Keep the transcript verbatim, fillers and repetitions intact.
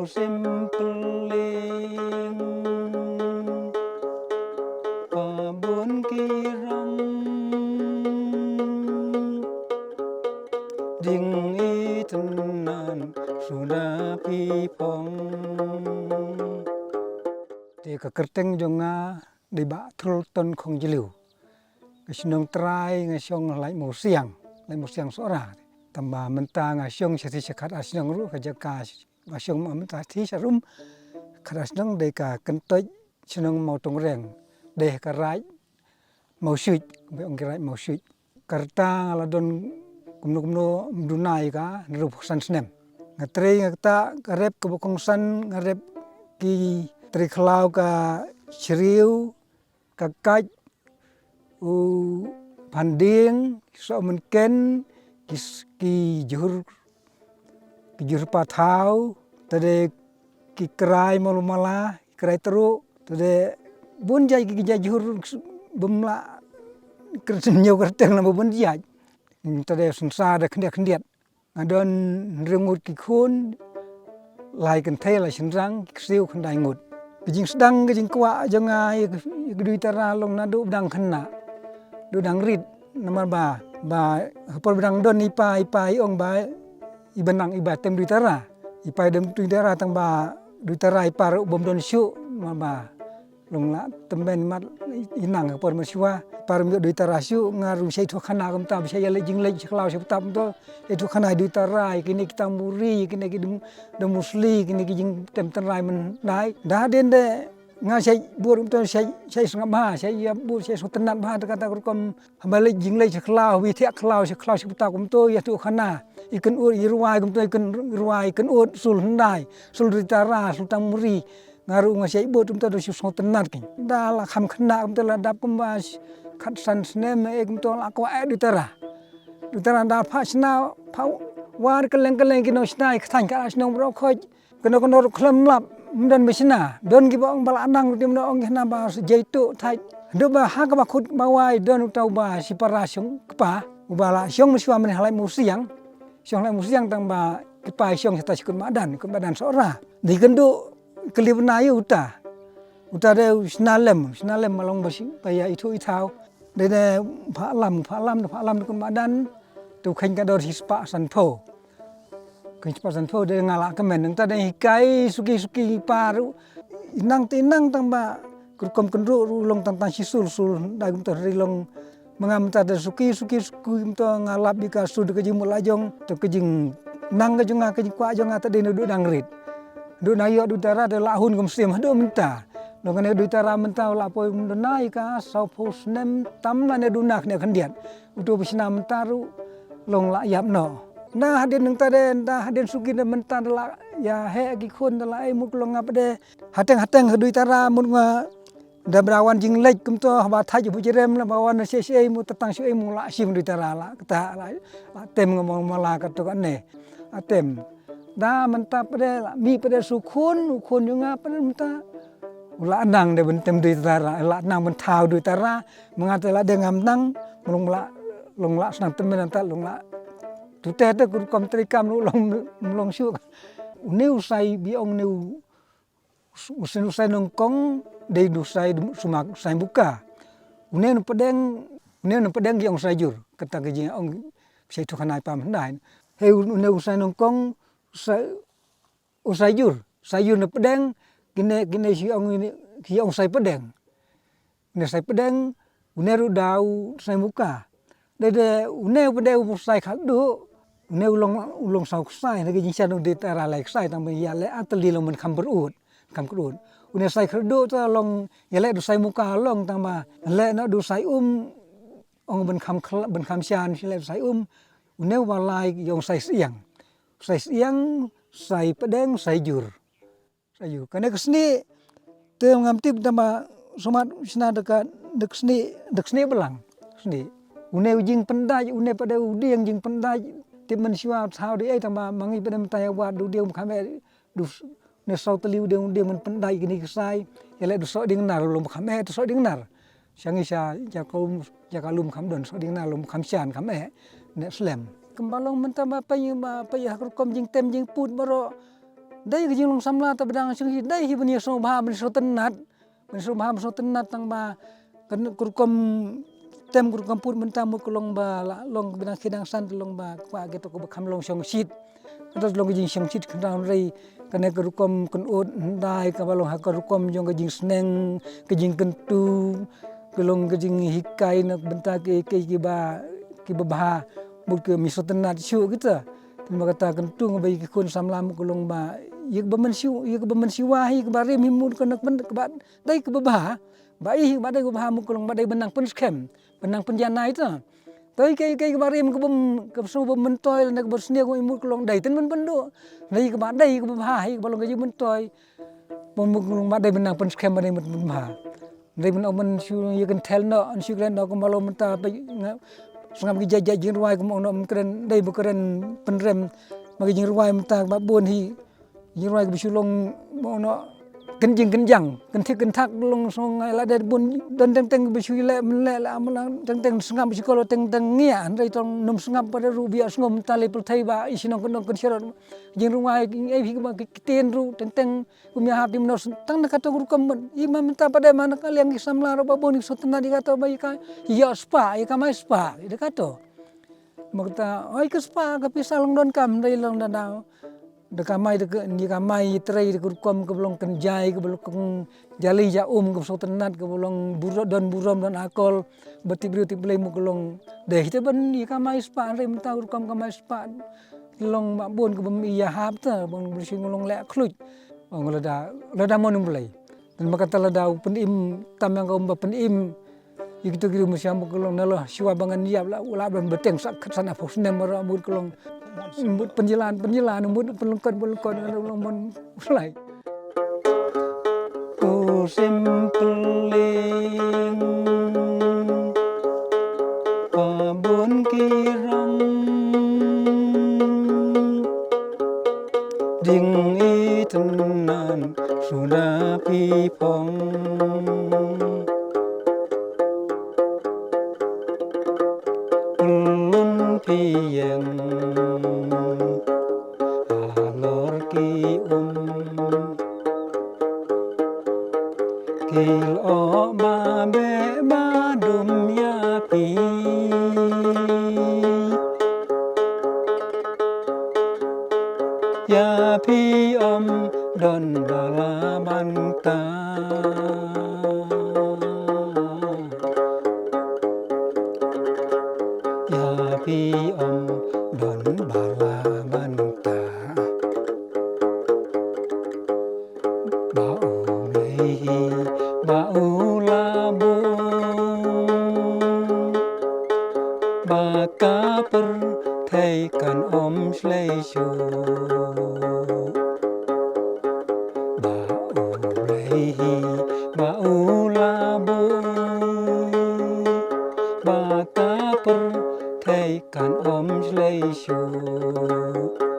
Sim pling pa bun ki rong ding i tnan suda pi phong. Te ka kyrteng jong nga dei Bah Thrul Ton Khong Jliu. Ka shnong trai nga shong Laitumkhrah, Laitumkhrah Sohra. Tangba mynta nga shong sha ti sha Khatar shnong ruh ka jaka nga shong ma mynta ti sha rum Khatar shnong dei ka kyntoit shnong Mawtongreng. Dei ka raid Mawshuit, ba ong ki raid Mawshuit. Ka rta nga la don kumno kumno ym duna ïa ka, hynriewphew san snem. Nga trei nga kata ka rep kaba kongsan, nga rep ki trei khlaw ka Shriew, ka Kait, u Phandieng, ki Sohmynken, ki s-, ki Jhur, ki Jhur Pathaw, te de ki Krai Malu Mala, ki Krai Tru, te de bun jait ki jait jhur bym lah kyrteng, ñiew kyrteng lem bun jait. Te de synshar de khyndiat khyndiat. Nga don hynriew ngut ki khun, lai kynthei lai shynrang, ki ksiew khyndai ngut. Ka jingsdang ka jingkwah jong nga ïa ka, ïa ka Duitara long naduh ba dang khynnah, duh dang rit, namar ba, ba ha por ba dang don i pa, i pa i ong ba iba nang iba tem Duitara. I pa i tem Duitara tangba Duitara i pa ruh bym don shuh, namar ba long lah tymmen mat i nang ha por mynshuwa. I pa ruh ym ïoh Duitara shuh, nga ruh shait thuh khana kumta, ba shait ïaleit jingleit sha khlaw sha btap kumta. Shait thuh khana Duitara, kine ki tang muri, kine ki dum, dum musli, kine ki jingtem tynrai myndai. Da hadien de nga shait bud kumta, shait, shait sngap bha, shait ïa bud, shait sngewtynnat bha, te kata ka rukom haba leit jingleit sha khlaw, haba thiah khlaw sha khlaw sha btap kumta, ïa thuh khana, i kynut i rwai kumta, i kyn-, i rwai i kynut, sul hyndai, sul Duitara, sul tang muri. Nga ruh nga shait bud kumta, da shu sngewtynnat kein. Da la kham khynnah kumta, la dap kumba khatsan snem eh kumta, la kwah eh Duitara. Duitara da phah shna, phah wad kylleng kylleng ki nongshna, ki kthaiñ Khatar shnong baroh khoit. Kano kano ruh khlem lap, ym don ba shna. Don kiba ong ba lah nang ruh, te mano ong ki hana ba jaituh thait. Haduh ba ha kaba khut ba wai don uta uba shipara shong kpa, uba la shong mynshuwa mynne ha Laitumkhrah. Shong Laitumkhrah tangba ki pa i shong shata sha Kut Madan, Kut Madan Sohra. Dei kynduh kylli bnai ïa uta. Uta de u shna lem, shna lem ma long ba shi, ba ïa ithuh ithaw. Dei de phah lam, phah lam, phah lam da Kut Madan. Te u kheiñ ka dor shispah sanphew. Kheiñ shispah sanphew de nga la kmen, nangta de hikai suki suki pa ruh. I nang te i nang tangba ka rukom kynruh ruh long tang tang shi sul, sul dei kumta, ri long. Ma nga mynta da suki suki suki kumta nga lap ïa ka sur da ka jingmut la jong, te ka jingnang ka jong nga, ka jingkwah jong nga te dei naduh dang rit. Duh na ïoh Duitara te la hun kum sim haduh mynta. Long kane Duitara mynta la poi kum duna ïa ka sawphew snem tam lane duna khyndiat khyndiat. Uto ba shna mynta ruh long la ïap noh. Na hadien nangta de, na hadien suki de mynta da la ïa heh ki khun da la ai mut long nga pat de. Hateng hateng ha Duitara mut nga da ba wan jingleit kumto haba thait u jerem la ba wan shei shei mut tang shei mut la shim Duitara la kata la, la tem nga mala kato kane. Atem. Da mynta pat de la mih pat de su khun, u khun jong nga pat de mynta u la nang de ban tem Duitara, la nang ban thaw Duitara. Ma nga te la dei ngam nang, long la, long la shnang tymmen nangta long la. Tu te te ka rukom trei kam ruh long, long shuh. Une u Sai Biong, une u, u Sai, u Sai Nongkong, dei u Sai, sumar u Sai Muka. Une u Pdeng, une u Pdeng ki ong Sai Jur, kata ka jingong shait thuh khana i pa mynta. Hei une u Sai Nongkong, Sai, u Sai Jur, Sai Jur na Pdeng, kine, kine shi ong, kine shi ong Sai Pdeng. Une Sai Pdeng, une ruh da u Sai Muka. Dei de une u Pdeng u Sai Kharduh, une u long, u long saw ksai, na ka jingshan u Duitara lai ksai, tang ba ïaleh atylli long ban kham pyrut, kham pyrut. Une Sai Kharduh te long ïaleh da u Sai Muka long tang ba leh noh da u Sai Um, ong ban kham khla-, ban kham shan, ïaleh da u Sai Um, une u ba lai ïa u Sai Syiang. Sai Syiang, Sai Pdeng, Sai Jur. Sa ïu kane ka snieh te ngam tip tang ba sumar shna da ka, da ka snieh, da ka snieh blang. Snieh. Une u jingpyndait, une pat de u dieng jingpyndait. Tip mynshuwa thaw dei ei tang ba ma ngi pat de mynta ïa wad u dieng ba kham eh. Du s-, ne saw tylli u dieng, u dieng ban pyndait kine ki sai. Ïaleh du soh dieng nar, long ba kham eh, du soh dieng nar. Sha ngi sha jaka lum, jaka lum kham don, soh dieng nar long kham shan kham eh. Ne slem. Kumba long mynta ba pei, ba pei ha ka rukom jingtem jingput baroh. Dei ka jinglong samla ta ba dang shong shit, dei hi ban ïa sngewbha ban sngewtynnat. Ban sngewbha ban sngewtynnat tang ba ka rukom tem ka rukom put mynta mut ka long ba la long ka ba dang khie dang san, ka long ba kwah kito kaba kham long shong shit. Kata long ka jingshong shit kynrang, hynrei kane ka rukom kynnoh hyndai kaba long ha ka rukom jong ka jingsneng, ka jingkyntu, ka long ka jinghikai na ka bynta kiei kiei kiba, kiba bha, mut ki ym sngewtynnat shuh kita. Te namar kata kyntu nga ba ïa ki khun samla mut ka long ba ïa kaba mynshuwa, ïa kaba mynshuwa hi, kaba rim hi mut ka na ka bynta kaba dei kaba bha. Ba ïa hi ba dei kaba bha mut ka long ba dei ban nang pynskhem, ban nang pynjanai ta. Te ïa kaei kaei kaba rim, kaba, kaba sngew ba myntoi lane kaba sniew, kaba mut ka long dei tang ban pynduh. Dei kaba dei kaba bha hi, kaba long ka jingmyntoi. Ba mut ka long ba dei ban nang pynskhem, ba dei ban pynbha. Dei ban ong ban shu ïa kynthel noh, shu kren noh, kumba long mynta ba nga sngap ki jait jait jingrwai, kumba ong noh, kren, dei ba kren pynrem. Ba ki jingrwai mynta ba bun hi jingrwai kaba shu long, ba ong noh, kynjing kynjang, kynthik kynthak, long sngewbha la dei bun, don teng teng ba shu leh, men leh la, men la teng teng sngap shu kol teng teng ngiah, hynrei tang nym sngap, pat ruh ba ïa sngewbha, mynta lei pyrthei ba i shnong kynong kynsherot. Jingrwai ei hi kaba ki ktien ruh teng teng kum ïa hap, te mynno tang na kato ka rukom ban. I ma mynta pat dei ma na ka liang ki samla ruh ba bun ki sngewtynnat ïa kato ba ïa ka, ïa spah, ïa kamai spah, ïa kato. Namar kata, oi, ka spah ka pisa long donkam, hynrei long da, da, da kamai, da ka, ïa kamai ïa trei da ka rukom kaba long kynjai, kaba long jali ja um, kaba sngewtynnat, kaba long buro-, don burom, don akol ba tip briew tip Blei, mut ka long dei hi te ban ïa kamai spah, hynrei mynta ka rukom kamai spah long ba bun kaba ym ïa hap ta, ba bun shu long leh khluit. Ong lada, lada mon u Blei. Te namar kata lada u Pynim tam ïa nga, um ba Pynim ïa kito ki riew mynsiem, mut ka long nalor shuwa ba ngan ïap la, u la ban bteng sa khatsan arphew snem baroh, mut ka long, mut pynjlan, pynjlan, mut pynlyngkot, pynlyngkot, ngan long mon u Blei. U Sympyling ba bun ki rong, jingitynnat suda phi phong. Lun phi ïeng halor ki um, ki lyoh ba beh ba dum ïa phi. Ïa phi ym don ba lah ban kta. Ïa phi ym don ba lah ban kta. Ba u Blei hi ba u la buh, ba ka pyrthei kan ym shlei shuh. Ba u Blei hi ba u la buh, ba ka pyrthei kan ym shlei shuh.